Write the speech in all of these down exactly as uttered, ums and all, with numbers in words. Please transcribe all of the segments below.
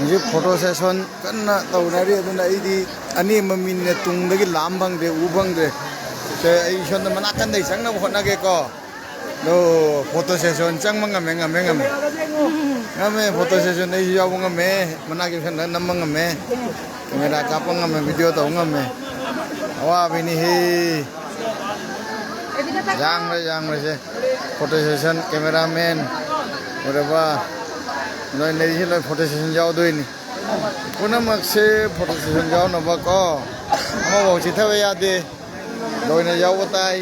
ꯍꯧꯖꯤꯛ photo session ꯀꯟꯅ ꯇꯧꯅꯔꯤ꯫ ꯑꯗꯨꯅ ꯑꯩꯗꯤ ꯑꯅꯦꯝꯕ ꯃꯤꯅꯤꯅ ꯇꯨꯡꯗꯒꯤ ꯂꯥꯝ ꯐꯪꯗ꯭ꯔꯦ, ꯎ ꯐꯪꯗ꯭ꯔꯦ꯫ ꯁꯦ, ꯑꯩ ꯁꯣꯝꯗ ꯃꯅꯥꯛꯀꯟꯗꯩ ꯆꯪꯅꯕ ꯍꯣꯠꯅꯒꯦꯀꯣ꯫ ꯑꯗꯣ ꯐꯣꯇꯣ ꯁꯦꯁꯟ ꯆꯪꯕ ꯉꯝꯃꯦ, ꯉꯝꯃꯦ, ꯉꯝꯃꯦ꯫ ꯉꯝꯃꯦ, ꯐꯣꯇꯣ ꯁꯦꯁꯟ ꯑꯩꯁꯨ ꯌꯥꯎꯕ ꯉꯝꯃꯦ꯫ ꯃꯅꯥꯛꯀꯤ ꯐꯦꯟꯗ ꯅꯝꯕ ꯉꯝꯃꯦ꯫ ꯀꯦꯃꯦꯔꯥ ꯀꯥꯞꯄ ꯉꯝꯃꯦ, ꯚꯤꯗꯤꯑꯣ ꯇꯧꯕ ꯉꯝꯃꯦ꯫ ꯑꯋꯥꯕꯤꯅꯤꯍꯦ꯫ ꯌꯥꯡꯂꯦ, ꯌꯥꯡꯂꯦꯁꯦ꯫ ꯐꯣꯇꯣ ꯁꯦꯁꯟ, ꯀꯦꯃꯦꯔꯥꯃꯦꯟ, ꯎꯔꯕ? ꯅꯣꯏ ꯂꯩꯔꯤꯁꯦ ꯂꯣꯏ ꯐꯣꯇꯣ ꯁꯦꯁꯟ ꯌꯥꯎꯗꯣꯏꯅꯤ꯫ ꯄꯨꯝꯅꯃꯛꯁꯦ ꯐꯣꯇꯣ ꯁꯦꯁꯟ ꯌꯥꯎꯅꯕ ꯀꯣ꯫ ꯑꯃꯐꯥꯎ ꯆꯤꯊꯕ ꯌꯥꯗꯦ꯫ ꯂꯣꯏꯅ ꯌꯥꯎꯕ ꯇꯥꯏ꯫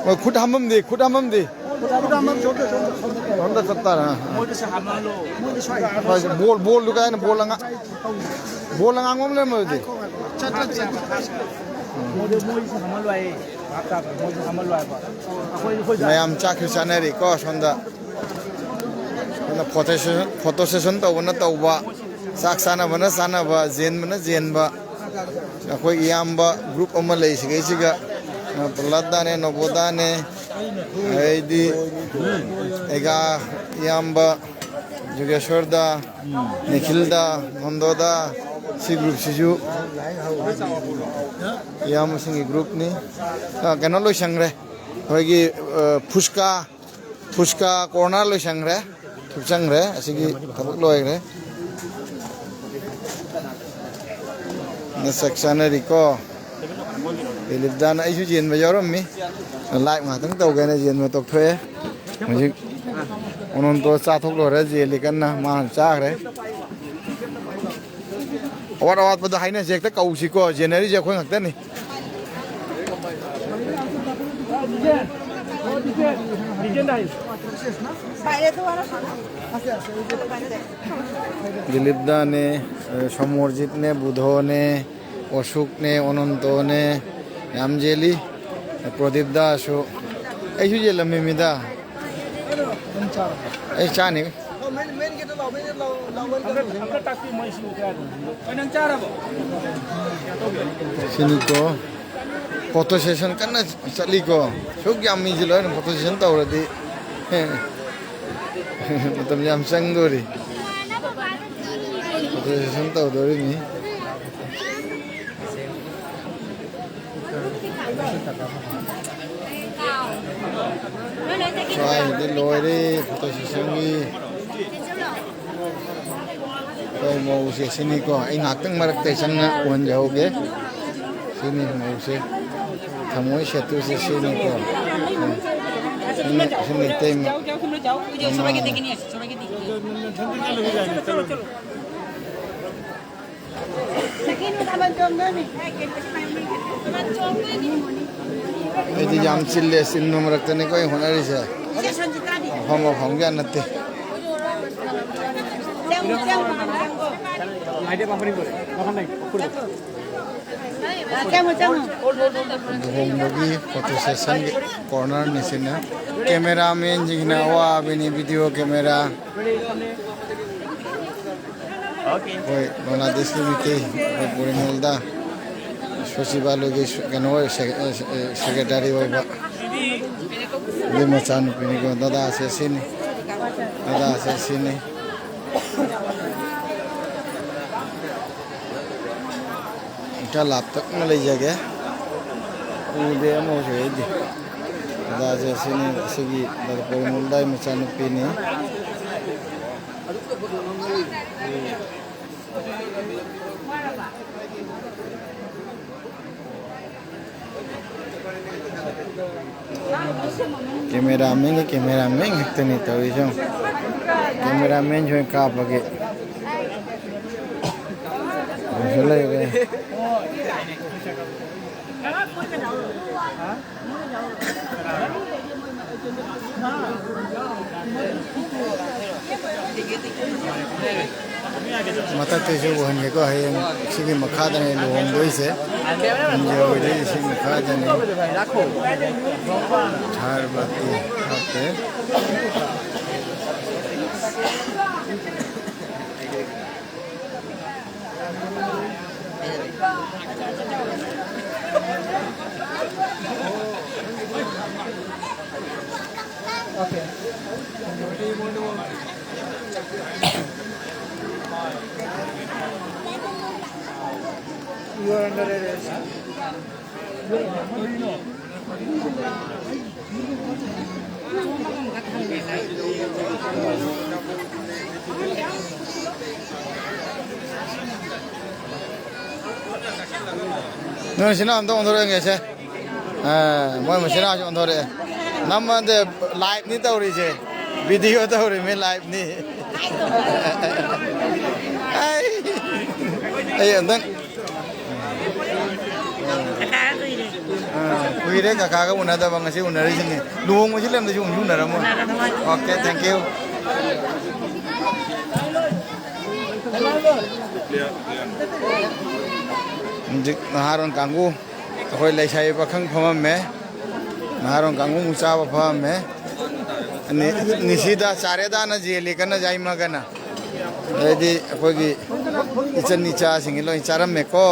ꯍꯣꯏ, ꯈꯨꯠ ꯍꯥꯝꯃꯝꯗꯦ, ꯈꯨꯠ ꯍꯥꯝꯃꯝꯗꯦ꯫ ꯁꯣꯝꯗ ꯆꯠ ꯇꯥꯔꯦ꯫ ꯑꯥ, ꯑꯥ꯫ ꯍꯣꯏ, ꯕꯣꯜ, ꯕꯣꯜꯗꯨ ꯀꯥꯏꯅ ꯕꯣꯜ ꯑꯉꯥꯡ, ꯕꯣꯜ ꯑꯉꯥꯡꯕ ꯑꯃ ꯂꯩꯔꯝꯃꯗꯤ꯫ ꯃꯣꯏꯗꯤ, ꯃꯣꯏꯁꯨ ꯍꯥꯃꯜꯂꯣꯏ ꯍꯥꯏꯌꯦ꯫ ꯚꯥꯞ ꯇꯥꯗ꯭ꯔꯣ? ꯃꯣꯏꯁꯨ ꯍꯥꯃꯜꯂꯣꯏ ꯍꯥꯏꯕ꯫ ꯑꯩꯈꯣꯏ, ꯑꯩꯈꯣꯏ ꯃꯌꯥꯝ ꯆꯥꯛꯁꯨ ꯆꯥꯅꯔꯤꯀꯣ ꯁꯣꯝꯗ꯫ ꯑꯗꯨꯅ ꯐꯣꯇꯣ ꯁꯦꯁꯟ, ꯐꯣꯇꯣ ꯁꯦꯁꯟ ꯇꯧꯕꯅ ꯇꯧꯕ, ꯆꯥꯛ ꯆꯥꯅꯕꯅ ꯆꯥꯅꯕ, ꯖꯦꯟꯕꯅ ꯖꯦꯟꯕ꯫ ꯑꯩꯈꯣꯏ ꯏꯌꯥꯝꯕ ꯒ꯭ꯔꯨꯞ ꯑꯃ ꯂꯩ ꯁꯤꯒꯩꯁꯤꯒ, ꯑ, ꯄ꯭ꯔꯍ꯭ꯂꯥꯗꯥꯅꯦ, ꯅꯣꯕꯣꯗꯥꯅꯦ, ꯑꯗꯩꯗꯤ ꯑꯩꯒ ꯏꯌꯥꯝꯕ ꯖꯨꯒꯦꯁꯣꯔꯗ, ꯅꯤꯈꯤꯜꯗ, ꯅꯣꯟꯗꯣꯗ, ꯁꯤ ꯒ꯭ꯔꯨꯞꯁꯤꯁꯨ ꯏꯌꯥꯝꯕꯁꯤꯡꯒꯤ ꯒ꯭ꯔꯨꯞꯅꯤ꯫ ꯑ, ꯀꯩꯅꯣ ꯂꯣꯏꯁꯟꯈ꯭ꯔꯦ, ꯑꯩꯈꯣꯏꯒꯤ, ꯑ, ꯐꯨꯁꯀꯥ, ꯐꯨꯁꯀꯥ ꯀꯣꯔꯅꯔ ꯂꯣꯏꯁꯟꯈ꯭ꯔꯦ, ꯊꯨꯞꯆꯟꯈ꯭ꯔꯦ, ꯑꯁꯤꯒꯤ ꯊꯕꯛ ꯂꯣꯏꯈ꯭ꯔꯦ꯫ ꯅ ꯆꯥꯛ ꯆꯥꯅꯔꯤꯀꯣ꯫ ꯗꯤꯂꯤꯞꯗꯥꯅ ꯑꯩꯁꯨ ꯌꯦꯟꯕ ꯌꯥꯎꯔꯝꯃꯤ꯫ ꯂꯥꯏꯚ ꯉꯥꯛꯇꯪ ꯇꯧꯒꯦꯅ ꯌꯦꯟꯕ ꯇꯣꯛꯊꯣꯛꯑꯦ꯫ ꯍꯧꯖꯤꯛ ꯑꯣꯅꯣꯟꯇꯣ ꯆꯥꯊꯣꯛ ꯂꯣꯏꯔꯦ, ꯌꯦꯜꯂꯤ ꯀꯟꯅ, ꯃꯥꯅ ꯆꯥꯈ꯭ꯔꯦ꯫ ꯑꯋꯥꯠ ꯑꯋꯥꯠꯄꯗꯣ ꯍꯥꯏꯅꯁꯦ, ꯍꯦꯛꯇ ꯀꯧꯁꯤꯀꯣ, ꯌꯦꯟꯅꯔꯤꯁꯦ ꯑꯩꯈꯣꯏ ꯉꯥꯛꯇꯅꯤ꯫ ꯗꯤꯂꯤꯞꯗꯥꯅꯦ, ꯁꯣꯃꯣꯔꯖꯤꯠꯅꯦ, ꯕꯨꯙꯣꯅꯦ, ꯑꯣꯁꯨꯛꯅꯦ, ꯑꯣꯅꯟꯇꯣꯅꯦ, ꯌꯥꯝ ꯌꯦꯜꯂꯤ꯫ ꯄ꯭ꯔꯗꯤꯞ ꯗꯥꯁꯨ, ꯑꯩꯁꯨ ꯌꯦꯜꯂꯝꯃꯤꯃꯤꯗ꯫ ꯑꯩ ꯆꯥꯅꯤ꯫ ꯁꯤꯅꯤꯀꯣ꯫ Photo session ꯀꯟꯅ ꯆꯠꯂꯤꯀꯣ꯫ ꯁꯨꯛ ꯌꯥꯝ ꯃꯤꯁꯦ ꯂꯣꯏꯅ photo session ꯇꯧꯔꯗꯤ ꯃꯇꯝ ꯌꯥꯝ ꯆꯪꯗꯣꯔꯤ꯫ Photo session ꯇꯧꯗꯣꯔꯤꯅꯤ꯫ ꯁ꯭ꯋꯥꯏꯁꯤꯗꯤ ꯂꯣꯏꯔꯦ photo sessionꯒꯤ꯫ ꯑꯩꯈꯣꯏ ꯃꯧꯁꯦ ꯁꯤꯅꯤꯀꯣ, ꯑꯩ ꯉꯥꯏꯍꯥꯛꯇꯪ ꯃꯔꯛꯇ ꯆꯪꯅ ꯎꯍꯟꯖꯍꯧꯒꯦ꯫ ꯁꯤꯅꯤ ꯃꯧꯁꯦ, ꯊꯃꯣꯏ ꯁꯦꯠꯇꯨꯁꯦ ꯁꯤꯅꯤꯀꯣ꯫ ꯁꯤꯅꯤ, ꯁꯤꯅꯤ ꯏꯇꯩꯃ꯫ ꯃꯃꯥꯅ꯫ ꯑꯩꯗꯤ ꯌꯥꯝ ꯆꯤꯜꯂꯦ, ꯆꯤꯟꯕ ꯃꯔꯛꯇꯅꯤꯀꯣ ꯑꯩ ꯍꯣꯠꯅꯔꯤꯁꯦ꯫ ꯃꯐꯝ ꯃꯐꯝꯒꯤ ꯅꯠꯇꯦ꯫ ꯂꯨꯍꯣꯡꯕꯒꯤ photo sessionꯒꯤ cornerꯅꯤ ꯁꯤꯅ꯫ Cameramanꯁꯤꯡꯁꯤꯅ ꯑꯋꯥꯕꯅꯤ, video camera꯫ ꯍꯣꯏ, ꯕꯪꯒ꯭ꯂꯥꯗꯦꯁꯀꯤ ꯃꯤꯇꯩ, ꯑꯩꯈꯣꯏ ꯄꯣꯔꯤꯃꯣꯜꯗ ꯁꯣꯁꯤꯕꯥꯂꯨꯒꯤ ꯁꯨ-, ꯀꯩꯅꯣ ꯑꯣꯏ-, ꯁꯦ-, ꯑꯦ, ꯑꯦ, secretary ꯑꯣꯏꯕ꯫ ꯑꯗꯨ ꯃꯆꯥꯅꯨꯄꯤꯅꯤꯀꯣ, ꯗꯗꯥꯁꯦ ꯁꯤꯅꯤ꯫ ꯗꯗꯥꯁꯦ ꯁꯤꯅꯤ꯫ ꯈꯔ ꯂꯥꯞꯇꯛꯅ ꯂꯩꯖꯒꯦ꯫ ꯎꯗꯦ ꯑꯃꯁꯨ ꯑꯩꯗꯤ꯫ ꯗꯗꯥꯁꯦ ꯁꯤꯅꯤ, ꯑꯁꯤꯒꯤ ꯗꯥ ꯄꯣꯔꯤꯃꯣꯜꯗꯥꯏ ꯃꯆꯥꯅꯨꯄꯤꯅꯤ꯫ Cameramanꯒꯤ cameraman ꯉꯥꯛꯇꯅꯤ ꯇꯧꯔꯤꯁꯦ ꯌꯦꯡꯉꯨ꯫ Cameramanꯁꯨ ꯑꯣꯏꯅ ꯀꯥꯞꯄꯒꯦ꯫ ꯑꯗꯨꯁꯨ ꯂꯩꯔꯦ꯫ ꯃꯊꯛꯇꯁꯨ ꯎꯍꯟꯒꯦꯀꯣ, ꯍꯌꯦꯡ ꯁꯤꯒꯤ ꯃꯈꯥꯗꯅꯦ ꯂꯨꯍꯣꯡꯗꯣꯏꯁꯦ꯫ ꯏꯟꯗꯤꯌꯥ ꯑꯣꯏꯗꯣꯏꯁꯦ ꯁꯤ ꯃꯈꯥꯗꯅꯦ꯫ ꯊꯥꯔ ꯕꯥꯇꯤ ꯍꯥꯞꯄꯦ꯫ You are under arrest. ꯅꯣꯏ ꯁꯤꯅ ꯑꯝꯇ ꯑꯣꯟꯊꯣꯔꯛꯑꯒꯦꯁꯦ꯫ ꯑꯥ, ꯃꯣꯏ ꯃꯆꯤꯟ ꯃꯅꯥꯎꯁꯦ ꯑꯣꯟꯊꯣꯔꯛꯑꯦ꯫ ꯅꯝꯃꯗ ꯂꯥꯏꯚꯅꯤ ꯇꯧꯔꯤꯁꯦ꯫ ꯚꯤꯗꯤꯑꯣ ꯇꯧꯔꯤꯃꯤ, ꯂꯥꯏꯚꯅꯤ꯫ ꯑꯩ, ꯑꯩ ꯑꯝꯇꯪ ꯀꯀꯥꯒ ꯀꯨꯏꯔꯦ꯫ ꯑꯥ, ꯀꯨꯏꯔꯦ ꯀꯀꯥꯒ ꯎꯅꯗꯕ, ꯉꯁꯤ ꯎꯅꯔꯤꯁꯤꯅꯤ꯫ ꯂꯨꯍꯣꯡꯕꯁꯤ ꯂꯝꯗꯁꯨ ꯎꯅꯁꯨ ꯎꯅꯔꯝꯃꯣꯏ꯫ ꯎꯅꯔꯝꯃꯣꯏ꯫ Okay, thank you꯫ ꯍꯧꯖꯤꯛ ꯅꯍꯥꯔꯣꯟ ꯀꯥꯡꯕꯨ, ꯑꯩꯈꯣꯏ ꯂꯩꯁꯥꯕꯤ ꯄꯥꯈꯪ ꯐꯝꯃꯝꯃꯦ꯫ ꯅꯍꯥꯔꯣꯟ ꯀꯥꯡꯕꯨ ꯑꯃꯨꯛ ꯆꯥꯕ ꯐꯝꯃꯝꯃꯦ꯫ ꯅꯤ-, ꯅꯤꯁꯤꯗ ꯆꯥꯔꯦꯗꯥꯅ ꯖꯦꯜꯂꯤ ꯀꯟꯅ ꯌꯥꯏꯃꯒꯅ꯫ ꯑꯗꯩꯗꯤ ꯑꯩꯈꯣꯏꯒꯤ ꯏꯆꯟ ꯏꯆꯥꯁꯤꯡꯒꯤ ꯂꯣꯏ ꯆꯥꯔꯝꯃꯦꯀꯣ꯫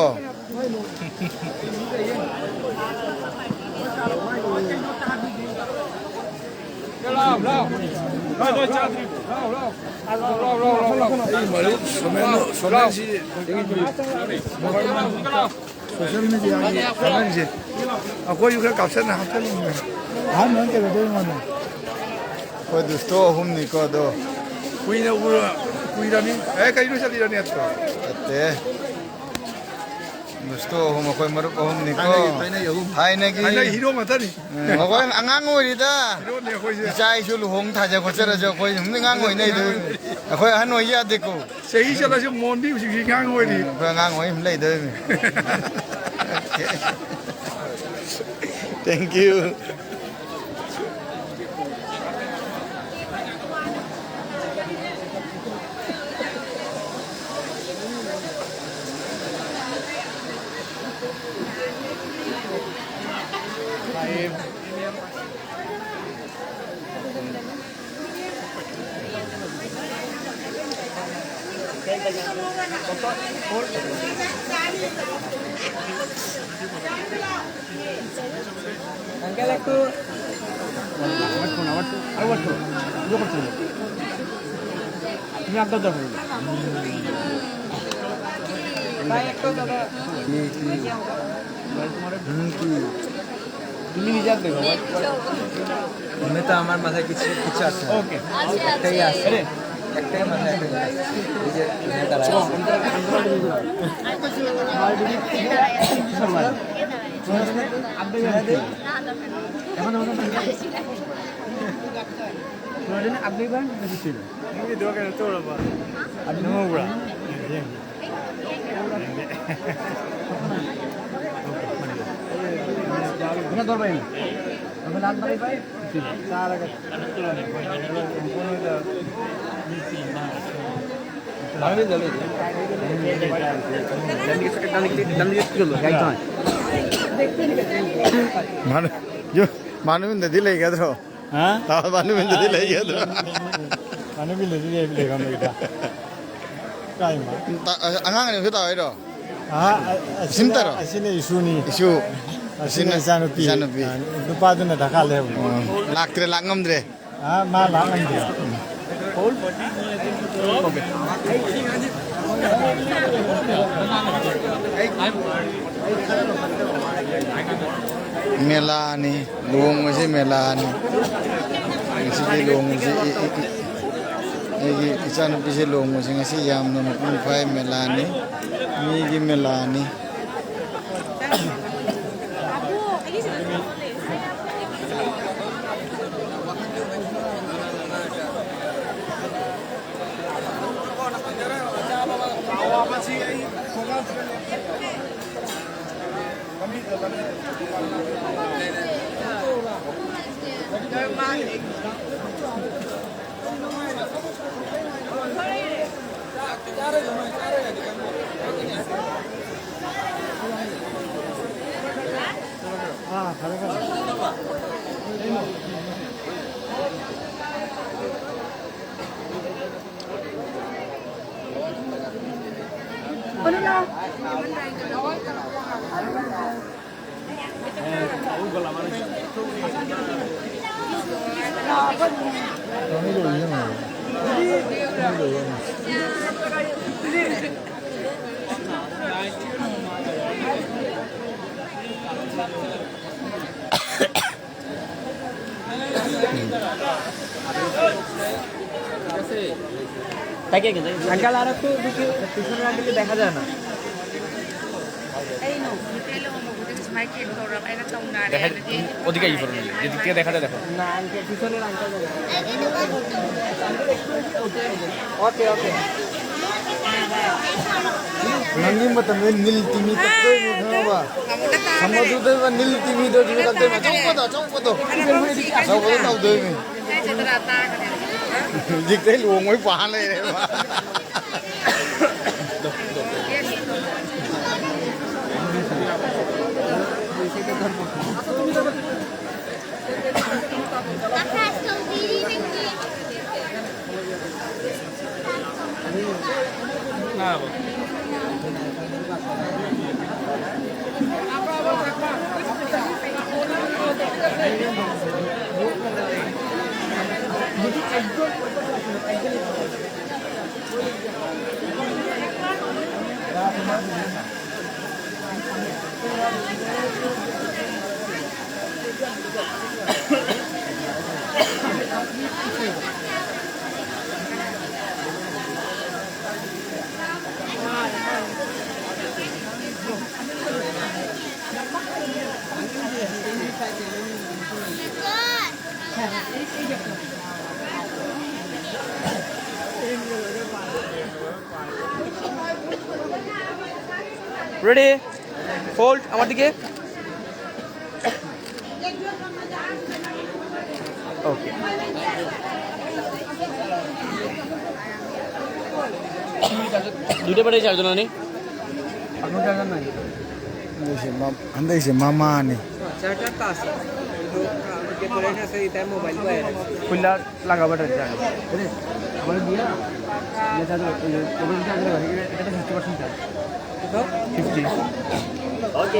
ꯂꯥꯎ, ꯂꯥꯎ꯫ ꯂꯥꯎ, ꯂꯥꯎ, ꯆꯥꯗ꯭ꯔꯤ꯫ ꯂꯥꯎ, ꯂꯥꯎ꯫ ꯂꯥꯎ, ꯂꯥꯎ, ꯂꯥꯎ, ꯂꯥꯎ, ꯂꯥꯎ꯫ ꯑꯩ ꯃꯔꯨꯞ ꯁꯣꯃꯦꯟ, ꯁꯣꯃꯦꯟꯁꯤ ꯁꯣꯁꯦꯜ ꯃꯦꯗꯤꯌꯥꯒꯤ ꯈꯪꯍꯟꯁꯦ꯫ ꯑꯩꯈꯣꯏꯁꯨ ꯈꯔ ꯀꯥꯞꯁꯟꯅ ꯍꯥꯞꯆꯜꯂꯨꯅꯦ꯫ ꯑꯍꯟ ꯑꯣꯏꯅ ꯀꯩꯗꯧꯗꯣꯏꯅꯣ ꯑꯩꯉꯣꯟꯗ? ꯑꯩꯈꯣꯏ ꯗꯨꯁꯇꯣ ꯑꯍꯨꯝꯅꯤꯀꯣ ꯑꯗꯣ꯫ ꯀꯨꯏꯅ ꯎꯔ-, ꯀꯨꯏꯔꯕꯅꯤ꯫ ꯑꯦ, ꯀꯩꯅꯣ ꯆꯠꯂꯤꯔꯅꯦ ꯑꯗꯣ? ꯅꯠꯇꯦ꯫ ꯗꯨꯁꯇꯣ ꯑꯍꯨꯝ, ꯑꯩꯈꯣꯏ ꯃꯔꯨꯞ ꯑꯍꯨꯝꯅꯤꯀꯣ꯫ ꯊꯥꯏꯅꯒꯤ, ꯊꯥꯏꯅꯒꯤ ꯑꯍꯨꯝ꯫ ꯊꯥꯏꯅꯒꯤ ꯍꯥꯏꯅ ꯍꯤꯔꯣ ꯉꯥꯛꯇꯅꯤ꯫ ꯎꯝ, ꯑꯩꯈꯣꯏ ꯑꯉꯥꯡ ꯑꯣꯏꯔꯤꯗ꯫ ꯍꯤꯔꯣꯅꯦ ꯑꯩꯈꯣꯏꯁꯦ꯫ ꯏꯆꯥ ꯏꯁꯨ ꯂꯨꯍꯣꯡ ꯊꯥꯖ ꯈꯣꯠꯆꯔꯁꯨ ꯑꯩꯈꯣꯏ ꯁꯨꯝ ꯑꯉꯥꯡ ꯑꯣꯏꯅꯩꯗꯣ꯫ ꯑꯩꯈꯣꯏ ꯑꯍꯟ ꯑꯣꯏ ꯌꯥꯗꯦꯀꯣ꯫ ꯆꯍꯤ ꯆꯠꯂꯁꯨ ꯃꯣꯟꯕꯤ ꯍꯧꯖꯤꯛꯁꯤ ꯑꯉꯥꯡ ꯑꯣꯏꯔꯤ꯫ ꯎꯝ, ꯑꯩꯈꯣꯏ ꯑꯉꯥꯡ ꯑꯣꯏ ꯁꯨꯝ ꯂꯩꯗꯣꯏꯅꯤ꯫ Thank you꯫ তুমি আড্ডা দাও। কি, কি? হুম, কি? তুমি নিজে আড্ডা দাও। আমি তো আমার মাথায় কিছু, কিছু আসছে না। ওকে। একটাই আসছে। আরে। একটাই মাথায় আসছে। এই যে, এখানে দাঁড়ায় আছে। আড্ডা দাও। এখন, এখন, এখন। তোমার জন্য আড্ডা দাও, বেশি ছিল। ꯃꯥꯅ-, ꯌꯨ-, ꯃꯥꯅꯨ ꯌꯨꯝꯗꯗꯤ ꯂꯩꯒꯗ꯭ꯔꯣ? ꯍꯥ? ꯇꯥ-, ꯃꯥꯅꯨ ꯌꯨꯝꯗꯗꯤ ꯂꯩꯒꯗ꯭ꯔꯣ? ꯃꯥꯅꯨ ꯌꯨꯝꯗꯗꯤ ꯂꯩ-, ꯂꯩꯔꯝꯃꯣꯏꯗ꯫ ꯀꯥꯏ ꯃꯥ? ꯇꯥ-, ꯑꯉꯥꯡ ꯑꯅꯤꯃꯛꯁꯨ ꯇꯥꯎ ꯍꯥꯏꯔꯣ? ꯑꯍꯥ, ꯑ-, ꯑꯁꯤꯅ, ꯁꯤꯝꯇꯔꯣ? ꯑꯁꯤꯅ ꯏꯁꯨꯅꯤ꯫ ꯏꯁꯨ꯫ ꯑꯁꯤꯅ ꯑꯁꯤꯅ ꯏꯆꯥꯅꯨꯄꯤ꯫ ꯏꯆꯥꯅꯨꯄꯤ꯫ ꯑ, ꯅꯨꯄꯥꯗꯨꯅ ꯗꯔꯀꯥꯔ ꯂꯩ ꯍꯥꯏꯕꯅꯤ꯫ ꯑꯣ, ꯂꯥꯛꯇ꯭ꯔꯦ, ꯂꯥꯛ ꯉꯝꯗ꯭ꯔꯦ꯫ ꯑ, ꯃꯥ ꯂꯥꯛ ꯉꯝꯗꯦ꯫ ꯃꯦꯂꯥꯅꯤ, ꯂꯨꯍꯣꯡꯕꯁꯤ ꯃꯦꯂꯥꯅꯤ꯫ ꯉꯁꯤꯒꯤ ꯂꯨꯍꯣꯡꯕꯁꯤ ꯏ-, ꯏ-, ꯏ-, ꯑꯩꯒꯤ ꯏꯆꯥꯅꯨꯄꯤꯁꯦ ꯂꯨꯍꯣꯡꯕꯁꯦ ꯉꯁꯤ ꯌꯥꯝꯅ ꯃꯄꯨꯡ ꯐꯥꯏ꯫ ꯃꯦꯂꯥꯅꯤ, ꯃꯤꯒꯤ ꯃꯦꯂꯥꯅꯤ꯫ আঙ্কেল, আর একটু পিছনে আঙ্কেলকে দেখা যায় না। ꯑꯩꯅ ꯍꯧꯖꯤꯛ ꯂꯩꯍꯧꯕꯕꯨꯗꯤ ꯁꯨꯃꯥꯏꯅ ꯀꯦꯝ ꯇꯧꯔꯕ ꯑꯩꯅ ꯇꯧꯅꯔꯦ꯫ দেখা, ꯑꯗꯨꯗꯤ ওদিকে ই করুন, যেদিক থেকে দেখা যায় দেখো। না, আঙ্কেল, পিছনের আঙ্কেল। OK, OK. ꯅꯪꯒꯤ ꯃꯇꯝꯗ ꯅꯤꯜ ꯇꯤꯃꯤ ꯀꯛꯇꯣꯏꯅꯦ, ꯈꯪꯉꯕ? ꯁꯃꯨꯗ꯭ꯔꯗ ꯅꯤꯜ ꯇꯤꯃꯤꯗꯣ ꯑꯗꯨꯁꯨ ꯀꯛꯇꯣꯏꯅꯦ꯫ ꯑꯆꯧꯕꯗꯣ, ꯑꯆꯧꯕꯗꯣ꯫ ꯑꯆꯧꯕꯗꯣ ꯇꯧꯗꯣꯏꯅꯦ꯫ ꯍꯧꯖꯤꯛꯇꯩ ꯂꯨꯍꯣꯡꯕꯩ ꯄꯥ ꯂꯩꯔꯦꯕ꯫ রেডি, ফোল্ড আমার দিকে। OK. দুটো ব্যাটারি চার্জ নেই। আপনার চার্জার নাই। ꯍꯟꯗꯛꯁꯦ ꯃ-, ꯍꯟꯗꯛꯁꯦ ꯃꯃꯥꯅꯤ꯫ ꯆꯥꯔꯖꯔ ꯇꯥꯁꯤ꯫ ꯑꯗꯨ, ꯑ, ꯗꯤꯐꯔꯦꯟꯁ ꯑꯁꯤ ꯏꯇꯥꯏ ꯃꯣꯕꯥꯏꯜ ꯄꯥꯏꯔꯦ꯫ ꯐꯨꯜꯂ ꯂꯥꯛꯑꯕ ꯆꯥꯔꯖꯔ꯫ ꯑꯗꯨꯅꯦ, ꯑꯃꯅ ꯕꯤꯌꯥ, ꯕꯤꯌꯥ ꯆꯥꯔꯖꯔ, ꯑꯣꯏ, ꯑꯣꯏ, ꯆꯥꯔꯖꯔ, ꯑꯣꯏ, ꯑꯣꯏ, fifty percent charge. Fifty. OK.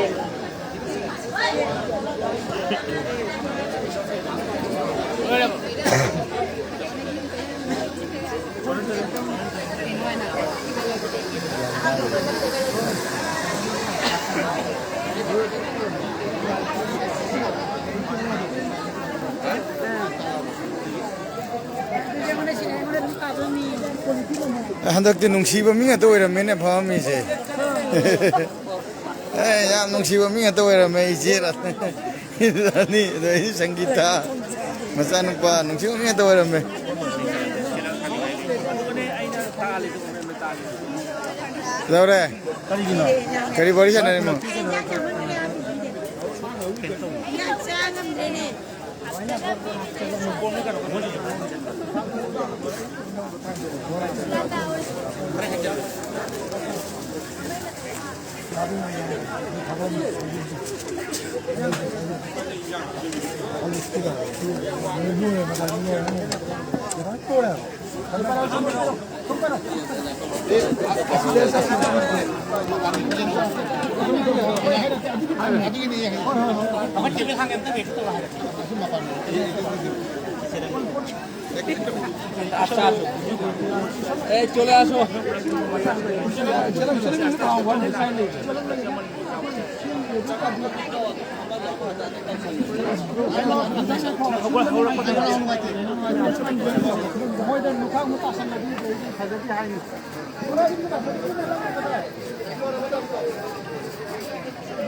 ꯍꯟꯗꯛꯇꯤ ꯅꯨꯡꯁꯤꯕ ꯃꯤ ꯉꯥꯛꯇ ꯑꯣꯏꯔꯝꯃꯦꯅꯦ ꯐꯝꯃꯤꯁꯦ꯫ ꯑꯦ, ꯌꯥꯝ ꯅꯨꯡꯁꯤꯕ ꯃꯤ ꯉꯥꯛꯇ ꯑꯣꯏꯔꯝꯃꯦ, ꯏꯆꯦ ꯔꯥꯅꯤ, ꯑꯗꯩ ꯁꯪꯒꯤꯇꯥ, ꯃꯆꯥꯅꯨꯄꯥ, ꯅꯨꯡꯁꯤꯕ ꯃꯤ ꯉꯥꯛꯇ ꯑꯣꯏꯔꯝꯃꯦ꯫ ꯀꯩꯗꯧꯔꯦ? ꯀꯔꯤꯒꯤꯅꯣ? ꯀꯔꯤ ꯋꯥꯔꯤ ꯁꯥꯟꯅꯔꯤꯃꯣ?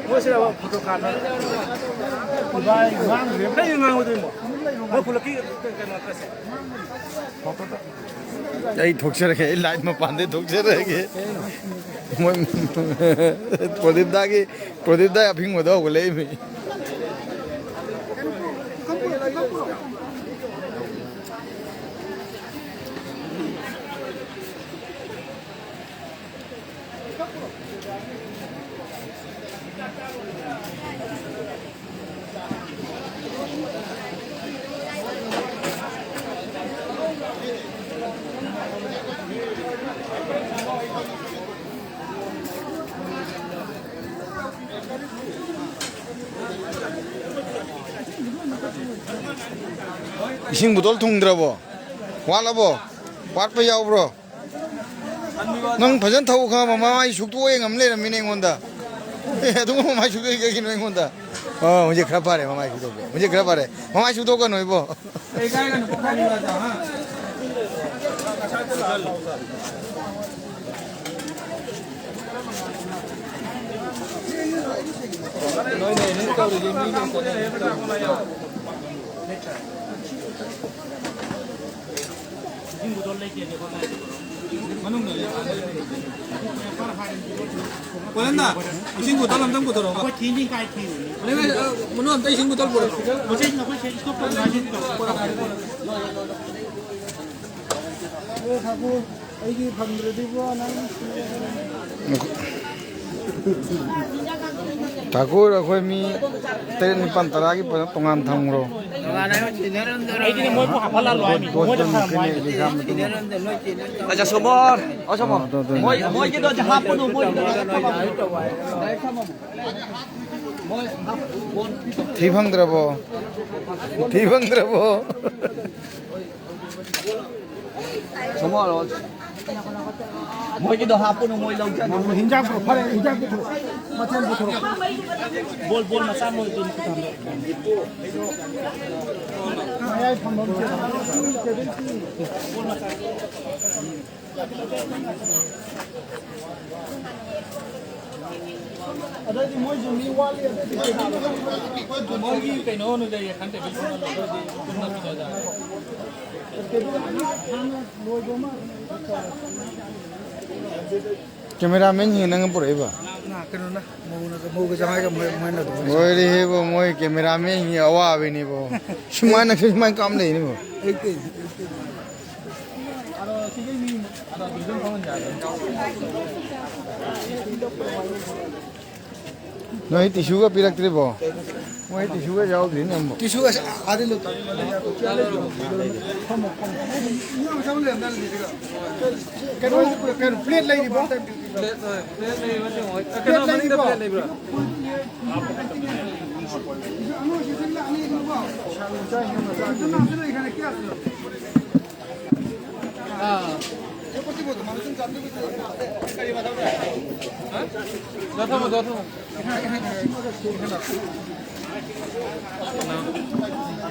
ꯃꯣꯏꯁꯤꯔꯕ ꯐꯣꯇꯣ ꯀꯥꯞꯅ? ꯏꯕꯥꯏ ꯉꯥꯡꯗ꯭ꯔꯦ꯫ ꯀꯩ ꯉꯥꯡꯉꯨꯗꯣꯏꯅꯣ? ꯃꯣꯏ ꯈꯨꯂꯛꯀꯤ ꯀꯩꯅꯣ ꯗ꯭ꯔꯦꯁꯁꯦ꯫ ꯑꯩ ꯊꯣꯛꯆꯔꯒꯦ, ꯑꯩ ꯂꯥꯏꯠ ꯃꯄꯥꯟꯗꯩ ꯊꯣꯛꯆꯔꯒꯦ꯫ ꯃꯣꯏ ꯄ꯭ꯔꯗꯤꯞꯗꯥꯒꯤ, ꯄ꯭ꯔꯗꯤꯞꯗꯥ ꯑꯐꯤꯡꯕꯗꯣ ꯍꯧꯒꯠꯂꯛꯏꯃꯤ꯫ ꯏꯁꯤꯡ ꯕꯣꯇꯜ ꯊꯨꯡꯗ꯭ꯔꯕꯣ? ꯋꯥꯠꯂꯕꯣ? ꯋꯥꯠꯄ ꯌꯥꯎꯕ꯭ꯔꯣ? ꯅꯪ ꯐꯖꯅ ꯊꯧ ꯈꯪꯉꯕ? ꯃꯃꯥꯏ ꯁꯨꯛꯇꯣꯛꯑꯦ ꯉꯝ ꯂꯩꯔꯝꯃꯤꯅꯦ ꯑꯩꯉꯣꯟꯗ꯫ ꯑꯦ, ꯑꯗꯨꯒꯨꯝꯕ ꯃꯃꯥꯏ ꯁꯨꯛꯇꯣꯛꯏ ꯀꯩꯒꯤꯅꯣ ꯑꯩꯉꯣꯟꯗ? ꯑꯣ, ꯍꯧꯖꯤꯛ ꯈꯔ ꯐꯔꯦ, ꯃꯃꯥꯏ ꯁꯨꯛꯇꯣꯛꯄ꯫ ꯍꯧꯖꯤꯛ ꯈꯔ ꯐꯔꯦ꯫ ꯃꯃꯥꯏ ꯁꯨꯛꯇꯣꯛꯀꯅꯨ ꯏꯕꯣ꯫ ꯅꯣꯏꯅ ꯑꯦꯔꯦꯟꯖ ꯇꯧꯔꯤꯁꯦ ꯃꯤ ꯂꯩꯇꯅ ꯑꯦꯔꯦꯟꯖ ꯇꯧꯔꯤꯁꯦ꯫ ꯀꯣꯂꯟꯗ, ꯏꯁꯤꯡ ꯕꯣꯇꯜ ꯑꯝꯇꯪ ꯄꯨꯊꯣꯔꯛꯑꯣ꯫ ꯑꯩꯈꯣꯏ ꯊꯤꯅꯤ ꯀꯥꯏ ꯊꯤꯔꯨꯅꯤ? ꯃꯅꯨꯡ ꯑꯝꯇ ꯏꯁꯤꯡ ꯕꯣꯇꯜ ꯄꯨꯔꯛꯑꯣ꯫ ꯍꯧꯖꯤꯛ ꯑꯩꯈꯣꯏ ꯁꯦ ꯏꯁꯇꯣꯛ ꯇꯧꯔꯤ ꯉꯥꯏꯁꯤ ꯇꯧꯔꯣ꯫ ꯑꯦ ꯊꯥꯀꯨꯔ, ꯑꯩꯒꯤ ꯐꯪꯗ꯭ꯔꯗꯤꯕꯣ ꯅꯪ꯫ ꯊꯥꯀꯨꯔ, ꯑꯩꯈꯣꯏ ꯃꯤ ꯇꯔꯦꯠ, ꯅꯤꯄꯥꯜ, ꯇꯔꯥꯒꯤ ꯄꯩꯁꯥ ꯇꯣꯉꯥꯟ ꯊꯝꯈ꯭ꯔꯣ꯫ ꯑꯩꯗꯤꯅꯦ ꯃꯣꯏꯕꯨ ꯍꯥꯞꯍꯜꯂꯛꯂꯣꯏ ꯍꯥꯏꯃꯤ꯫ ꯃꯣꯏꯗ ꯊꯝꯃꯣ ꯍꯥꯏꯃꯤ꯫ ꯑꯆꯥ, ꯁꯣꯃꯣꯔ, ꯑꯣ, ꯁꯣꯃꯣꯔ꯫ ꯑꯗꯨ, ꯑꯗꯨ, ꯃꯣꯏ, ꯃꯣꯏꯒꯤꯗꯣ ꯍꯥꯞꯄꯨꯅꯨ, ꯃꯣꯏꯒꯤꯗꯣ꯫ ꯊꯤ ꯐꯪꯗ꯭ꯔꯕꯣ? ꯊꯤ ꯐꯪꯗ꯭ꯔꯕꯣ? ꯁꯣꯃꯣꯔ, ꯃꯣꯏꯒꯤꯗꯣ ꯍꯥꯞꯄꯨꯅꯨ, ꯃꯣꯏ ꯂꯧꯖꯅꯤ꯫ ꯍꯤꯟꯖꯥꯡ ꯄꯨꯔꯛꯑꯣ, ꯐꯔꯦ, ꯍꯤꯟꯖꯥꯡ ꯄꯨꯊꯣꯔꯛꯑꯣ꯫ ꯃꯊꯦꯜ ꯄꯨꯊꯣꯔꯛꯑꯣ꯫ ꯕꯣꯜ, ꯕꯣꯜ ꯃꯆꯥ ꯑꯃ ꯑꯣꯏꯗꯣꯏꯅꯤ, ꯈꯨꯊꯥꯡꯗ꯫ ꯃꯌꯥꯏ ꯐꯝꯐꯝꯁꯦ꯫ ꯑꯗꯩꯗꯤ ꯃꯣꯏꯁꯨ ꯃꯤ ꯋꯥꯠꯂꯤ, ꯑꯗꯩꯗꯤ ꯃꯣꯏꯒꯤ ꯀꯩꯅꯣ ꯑꯣꯏꯅ ꯂꯩꯌꯦ, ꯈꯟ ꯇꯦꯕꯜ ꯐꯝꯍꯜꯂꯒꯗꯤ ꯄꯨꯟꯅ ꯄꯤꯖꯖꯔꯦ꯫ ꯀꯦꯃꯦꯔꯥꯃꯦꯟꯁꯤꯡꯅ ꯅꯪ ꯄꯨꯔꯛꯏꯕ? ꯀꯩꯅꯣꯅ, ꯃꯧꯅꯒ, ꯃꯧꯒ ꯖꯃꯥꯏꯒ ꯃꯣꯏ, ꯃꯣꯏꯅ ꯑꯗꯨꯝ ꯂꯣꯏꯔꯦꯍꯦꯕꯣ, ꯃꯣꯏ ꯀꯦꯃꯦꯔꯥꯃꯦꯟꯒꯤ ꯑꯋꯥꯕꯤꯅꯤꯕꯣ꯫ ꯁꯨꯃꯥꯏꯅ, ꯁꯨꯃꯥꯏꯅ ꯀꯥꯞ ꯂꯩꯅꯤꯕꯣ꯫ ꯑꯌꯨꯛꯇꯩ, ꯑꯌꯨꯛꯇꯩ꯫ ꯅꯣꯏ ꯇꯤꯁꯨꯒ ꯄꯤꯔꯛꯇ꯭ꯔꯤꯕꯣ? ꯃꯣꯏ ꯇꯤꯁꯨꯒ ꯌꯥꯎꯗ꯭ꯔꯤꯅꯦ ꯑꯃꯨꯛ꯫ ꯇꯤꯁꯨ ꯑꯁ ꯑꯥꯗꯩ ꯂꯧꯊꯣꯛ-, ꯐꯝꯃꯣ, ꯐꯝꯃꯣ꯫ ꯀꯩꯅꯣ, ꯀꯩꯅꯣ, ꯄ꯭ꯂꯦꯠ ꯂꯩꯔꯤꯕꯣ? ꯄ꯭ꯂꯦꯠ, ꯍꯣꯏ, ꯄ꯭ꯂꯦꯠ ꯂꯩꯔꯤꯕꯣ? ꯄ꯭ꯂꯦꯠ ꯂꯩꯔꯤꯕꯣ?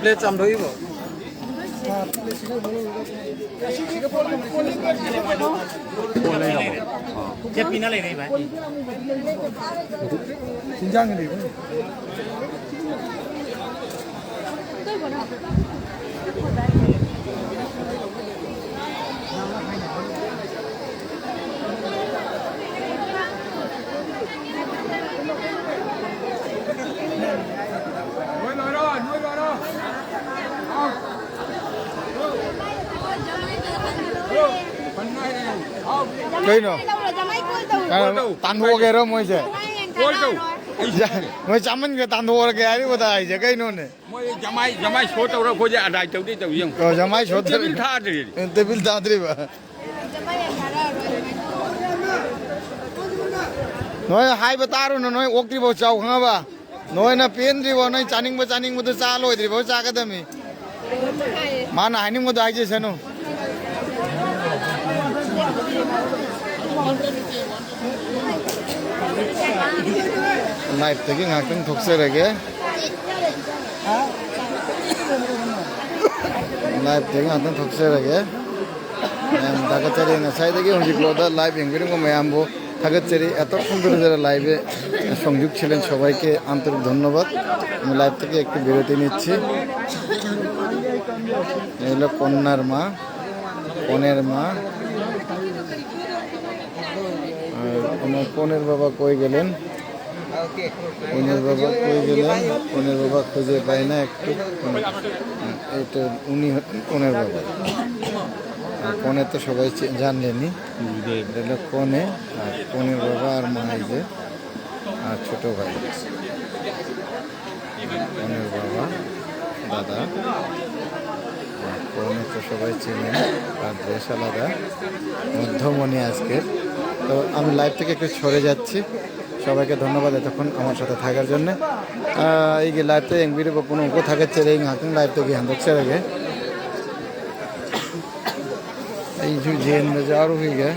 ꯄ꯭ꯂꯦꯠ ꯆꯥꯝꯊꯣꯛꯏꯕꯣ? ꯆꯦ ꯄꯤꯅ ꯂꯩꯔꯦ, ꯚꯥꯏ꯫ ꯀꯩꯅꯣ? ꯀꯩꯅꯣ, ꯇꯥꯟꯊꯣꯛꯑꯒꯦꯔꯣ ꯃꯣꯏꯁꯦ? ꯌꯥ, ꯃꯣꯏ ꯆꯥꯃꯟꯈ꯭ꯔꯦ, ꯇꯥꯟꯊꯣꯛꯑꯒꯦ ꯍꯥꯏꯔꯤꯕꯗ ꯍꯥꯏꯁꯦ ꯀꯩꯅꯣꯅꯦ? ꯃꯣꯏ ꯖꯃꯥꯏ, ꯖꯃꯥꯏ ꯁꯣ ꯇꯧꯔ ꯑꯩꯈꯣꯏꯁꯦ ꯑꯗꯥꯏ ꯇꯧꯗꯤ ꯇꯧ ꯌꯦꯡꯉꯨ꯫ ꯑꯣ, ꯖꯃꯥꯏ ꯁꯣ ꯇꯧꯔꯤ꯫ ꯇꯦꯕꯤꯜ ꯊꯥꯗ꯭ꯔꯤ꯫ ꯇꯦꯕꯤꯜ ꯊꯥꯗ꯭ꯔꯤꯕ꯫ ꯅꯣꯏ ꯍꯥꯏꯕ ꯇꯥꯔꯨꯅꯨ, ꯅꯣꯏ ꯑꯣꯛꯇ꯭ꯔꯤꯐꯥꯎ ꯆꯥꯎ ꯈꯪꯉꯕ? ꯅꯣꯏꯅ ꯄꯦꯟꯗ꯭ꯔꯤꯐꯥꯎ, ꯅꯣꯏ ꯆꯥꯅꯤꯡꯕ ꯆꯥꯅꯤꯡꯕꯗꯨ ꯆꯥ ꯂꯣꯏꯗ꯭ꯔꯤꯐꯥꯎ ꯆꯥꯒꯗꯕꯅꯤ꯫ ꯃꯥꯅ ꯍꯥꯏꯅꯤꯡꯕꯗꯣ ꯍꯥꯏꯖꯁꯅꯨ꯫ ꯂꯥꯏꯞꯇꯒꯤ ꯉꯥꯏꯍꯥꯛꯇꯪ ꯊꯣꯛꯆꯔꯒꯦ꯫ ꯂꯥꯏꯞꯇꯒꯤ ꯉꯥꯛꯇꯪ ꯊꯣꯛꯆꯔꯒꯦ꯫ ꯃꯌꯥꯝ ꯊꯥꯒꯠꯆꯔꯤ꯫ ꯉꯁꯥꯏꯗꯒꯤ ꯍꯧꯖꯤꯛꯐꯥꯎꯗ ꯂꯥꯏꯞ ꯌꯦꯡꯕꯤꯔꯝꯕ ꯃꯌꯥꯝꯕꯨ ꯊꯥꯒꯠꯆꯔꯤ। এতক্ষণ ধরে যারা লাইভে সংযোগ ছিলেন সবাইকে আন্তরিক ধন্যবাদ। আমি লাইভ থেকে একটু বিরতি নিচ্ছি। এই হলো কন্যার মা, কনের মা। আর আমার কনের বাবা কই গেলেন? কনের বাবা কই গেলেন? কনের বাবা খুঁজে পাই না একটু। হুম, এই তো উনি হলেন কনের বাবা। আর কনে তো সবাই চে-, জানলেনই। এটা হলো কনে, আর কনের বাবা আর মা এই যে, আর ছোট ভাই। কনের বাবা, দাদা, আর কনে তো সবাই চেনেন, তার ড্রেস আলাদা, মধ্যমণি আজকের। তো আমি লাইভ থেকে একটু সরে যাচ্ছি। সবাইকে ধন্যবাদ এতক্ষণ আমার সাথে থাকার জন্য। ꯑꯩꯒꯤ ꯂꯥꯏꯐꯇ ꯌꯦꯡꯕꯤꯔꯤꯕ ꯄꯨꯝꯅꯃꯛꯄꯨ ꯊꯥꯒꯠꯆꯔꯤ꯫ ꯉꯥꯏꯍꯥꯛꯇꯪ ꯂꯥꯏꯐꯇꯒꯤ ꯍꯟꯗꯣꯛꯆꯔꯒꯦ꯫ ꯑꯩꯁꯨ ꯌꯦꯟ ꯕꯖꯥꯔ ꯍꯨꯏꯒꯦ꯫